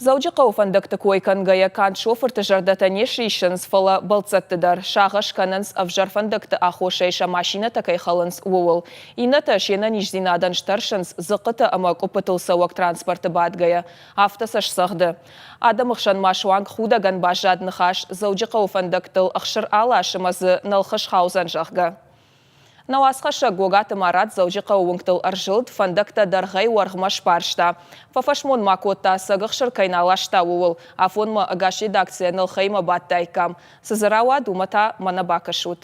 Дзӕуджыхъӕуы фӕндӕгты кой кӕнгӕйӕ канд шофырты зӕрдӕтӕ не сриссынц, фӕлӕ бӕлццӕтты дӕр. Сагъӕс кӕнынц, ӕвзӕр фӕндӕгты аххосӕй сӕ машинӕтӕ кӕй хӕлынц, ууыл. Иннӕтӕ се нӕниздзинадӕн стӕрсынц, дзыхъхъытӕ ӕмӕ къуыппытыл цӕуӕг транспорты бадгӕйӕ. Афтӕ сӕ сцӕгъды. Адӕмы хсӕн ма суанг худӕгӕн баззад ныхас, Дзӕуджыхъӕуы фӕндӕгтыл ӕхсыр алас ӕмӕ дзы нӕлхы схаудзӕн, зӕгъгӕ. Нӕ уацхӕссӕг Гогаты Марат Дзӕуджыхъӕуы уынгтыл ӕрзылд, фӕндӕгтӕ дӕргъӕй-уӕргъмӕ сбарста. Фӕфӕсмон ма кодта, сӕгы хсыр кӕй нӕ ласта, ууыл. Афонмӕ ӕгас редакцийӕ нӕлхӕимӕ бадтаиккам. Цы дзы рауад, уымӕ та мӕнӕ бакӕсут.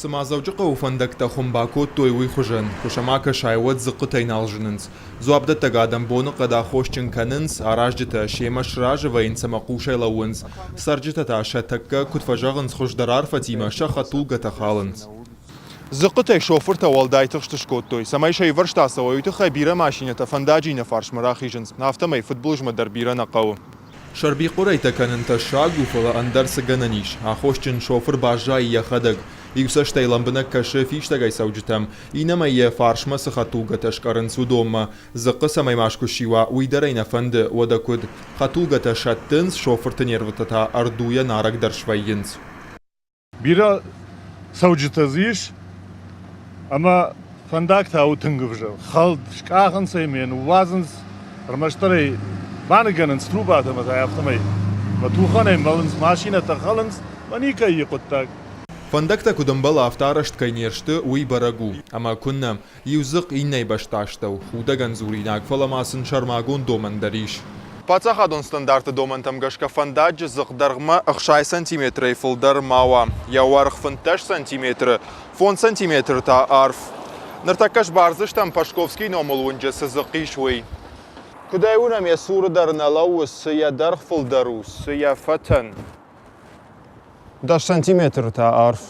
Цыма Дзӕуджыхъӕуы фӕндӕгтӕ хуым бакодтой, уый хуызӕн. Куы сӕм акӕсай, уӕд дзыхъхъытӕй нал зынынц. Дзуапдӕттӕг адӕм боныхъӕд аххосджын кӕнынц, аразджытӕ семӕ сразы вӕййынц ӕмӕ хъусӕй лӕууынц. Цӕрджытӕ та сӕ тӕккӕ, куыд фӕзӕгъынц, хуыздӕр арфӕтимӕ сӕ хӕдтулгӕтӕ халынц. Дзыхъхъытӕй шофыртӕ уӕлдай тыхст скодтой, цӕмӕй сӕ ивӕрзт ацӕуой, уый тыххӕй бирӕ машинӕтӕ фӕндаджы иннӕ фарсмӕ рахизынц, афтӕмӕй фыдбылызмӕ дӕр бирӕ нӕ хъӕуы. Сӕрбихъуырӕйттӕ кӕнын тӕссаг у, фӕлӕ ӕндӕр цы гӕнӕн ис? Аххосджын шофыр баззайы йӕхӕдӕг. Иу цӕстӕй лӕмбынӕг кӕсы фистӕгӕй цӕуджытӕм, иннӕмӕй йӕ фарсмӕ цы хӕдтулгӕтӕ скъӕрынц, уыдонмӕ. Дзыхъхъы цӕмӕй ма скуысси уа, уый дӕр ӕй нӕ фӕнды, уӕдӕ куыд? Хӕдтулгӕтӕ сӕттынц, шофырты нервытӕ та ӕрдуйӕ нарӕгдӕр свӕййынц. Бирӕ цӕуджытӕ дзы ис, ӕмӕ фӕндаг та у тынг ӕвзӕр. Хӕлд скъахынц ӕй, ме ныууадзынц, ӕрмӕстдӕр ӕй баныгӕнынц трубатӕ ӕмӕ та афтӕмӕй мӕ тухӕнӕй мӕлынц, машинӕтӕ хӕлынц, мӕ никӕйы хъуыддаг. Фӕндӕгтӕ куыд ӕмбӕлы, афтӕ арӕзт кӕй не сты, уый бӕрӕг у. Ӕмӕ куыннӕ, Иу дзыхъ иннӕйы бӕстастӕу, худӕгӕн дзуринаг, фӕлӕ ма сын сӕрмагонд домӕн дӕр ис. Паддзахадон стандарты домӕнтӕм гӕсгӕ фӕндаджы дзыхъ дӕргъмӕ 60 сантиметрӕй фылдӕр ма уа, йӕ уӕрх 15 сантиметры, 5 сантиметры та арф. Ныртӕккӕ сбардзыстӕм Пашковскийы номыл уынджы цы дзыхъ ис, уый. Куыд ӕй уынӕм, йӕ цуры дӕр нӕ лӕууы, цы йӕ дӕргъ фылдӕр у, цы йӕ фӕтӕн. 10 сантиметры та арф.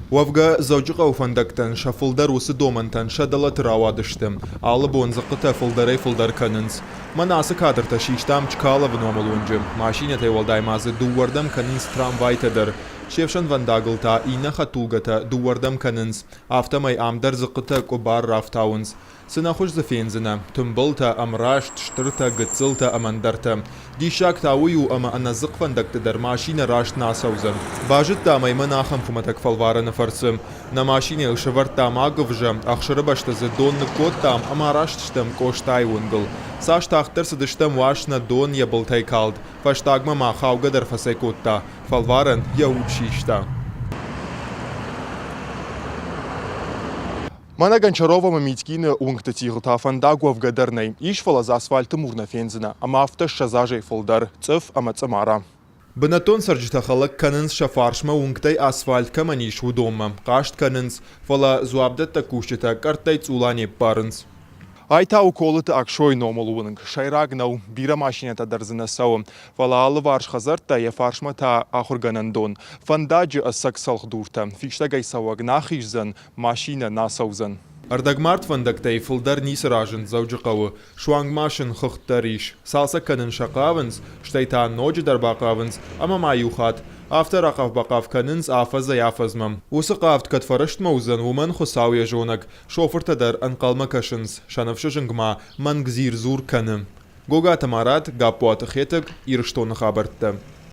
Уӕвгӕ, Дзӕуджыхъӕуы фӕндӕгтӕн сӕ фылдӕр уыцы домӕнтӕн сӕ дӕлӕты рауадысты. Алы бон дзыхъхъытӕ фылдӕрӕй-фылдӕр кӕнынц. Мӕнӕ ацы кадртӕ систам Чкаловы номыл уынджы. Машинӕтӕй уӕлдай ма дзы дыууӕрдӕм кӕнынц трамвайтӕ дӕр. Се фсӕнвӕндагыл та иннӕ хӕдтулгӕтӕ дыууӕрдӕм кӕнынц. Афтӕмӕй ам дӕр дзыхъхъытӕ къуыбар рафтауынц. Цы нӕ хуыз дзы фендзынӕ: тымбылтӕ, ӕмраст, стыртӕ, гыццылтӕ ӕмӕ ӕндӕртӕ. Диссаг та уый у, ӕмӕ ӕнӕдзыхъ фӕндӕгты дӕр машинӕ раст нӕ ацӕудзӕн. Базыдтам ӕй мӕн ахӕм хуымӕтӕг фӕлварӕны фӕрцы. Нӕ машинӕйыл сӕвӕрдтам агуывзӕ, ӕхсыры бӕсты дзы дон ныккодтам ӕмӕ араст стӕм Къостайы уынгыл. Цас тагъддӕр цыдыстӕм, уас нӕ дон йӕ былтӕй калд. Фӕстагмӕ ма хаугӕ дӕр фӕцӕйкодта. Фӕлварӕн йӕ уд систа. Мӕнӕ Гончаров ӕмӕ Митькины уынгты тигъы та фӕндаг уӕвгӕ дӕр нӕй. Ис, фӕлӕ дзы асфальты мур нӕ фендзынӕ, ӕмӕ афтӕ 20 азӕй фылдӕр, цъыф ӕмӕ цъымара. Бынӕттон цӕрджытӕ хӕлӕг кӕнынц сӕ фарсмӕ уынгтӕй асфальт кӕмӕн ис, уыдонмӕ, хъаст кӕнынц, фӕлӕ дзуапдӕттӕг кусджытӕ къӕрттӕй цъула не ппарынц. Ай та у Колыты Аксойы номыл уынг. Сӕйраг нӕу, бирӕ машинӕтӕ дӕр дзы нӕ цӕуы, фӕлӕ алыварс хӕдзӕрттӕ, йӕ фарсмӕ та ахуыргӕнӕндон. Фӕндаджы ӕцӕг цӕлхдуртӕ, фистӕгӕй цӕуӕг нӕ ахиздзӕн, машинӕ нӕ ацӕудзӕн. Ӕрдӕгмард фӕндӕгтӕй фылдӕр ницы разынд Дзӕуджыхъӕуы, суанг ма сын хыгъд дӕр ис. Цалцӕг кӕнын сӕ хъавынц, стӕй та ноджыдӕр бахъавынц, ӕмӕ ма иу хатт. Афтӕ рахъав-бахъав кӕнынц афӕдзӕй-афӕдзмӕ. Уыцы хъавд кӕд фӕрӕстмӕ уыдзӕн, уымӕн Хуыцау йӕ зонӕг. Шофыртӕ дӕр ӕнхъӕлмӕ кӕсынц, сӕ ныфсы зынг ма мӕнг дзир-дзур кӕны. Гогаты Марат, Гаппуаты Хетӕг, Ирыстоны хабӕрттӕ.